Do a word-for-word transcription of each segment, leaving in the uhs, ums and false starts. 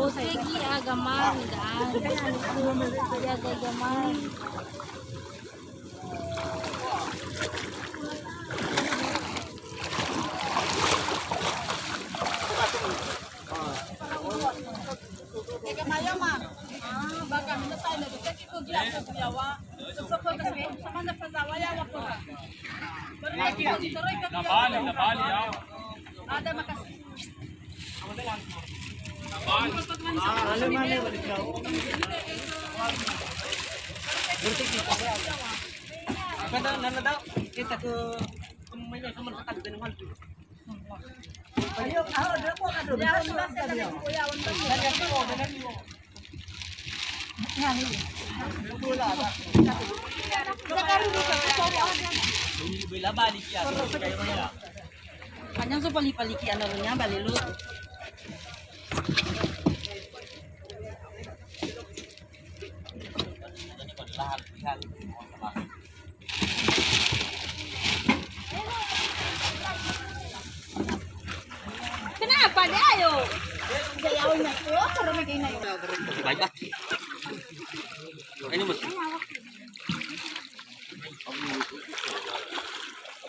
Otegi agama, jaga agama. Ada, makasih. Hanya so pali-pali ki ana lo nya bali lo. Kenapa dia, ayo? Saya awalnya, oh, karena kayak ini. Baik, Pak. Ini, Mas.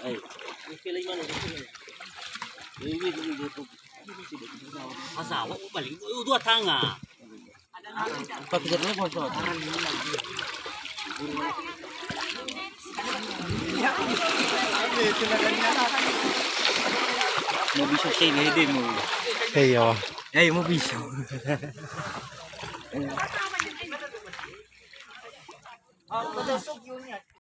Ayo. Ini lagi mana? Ini, ini, ini, ini. Masa awak balik dua tanga. Mau bisa sih nggak ide mau. Iya. Eh, mau bisa.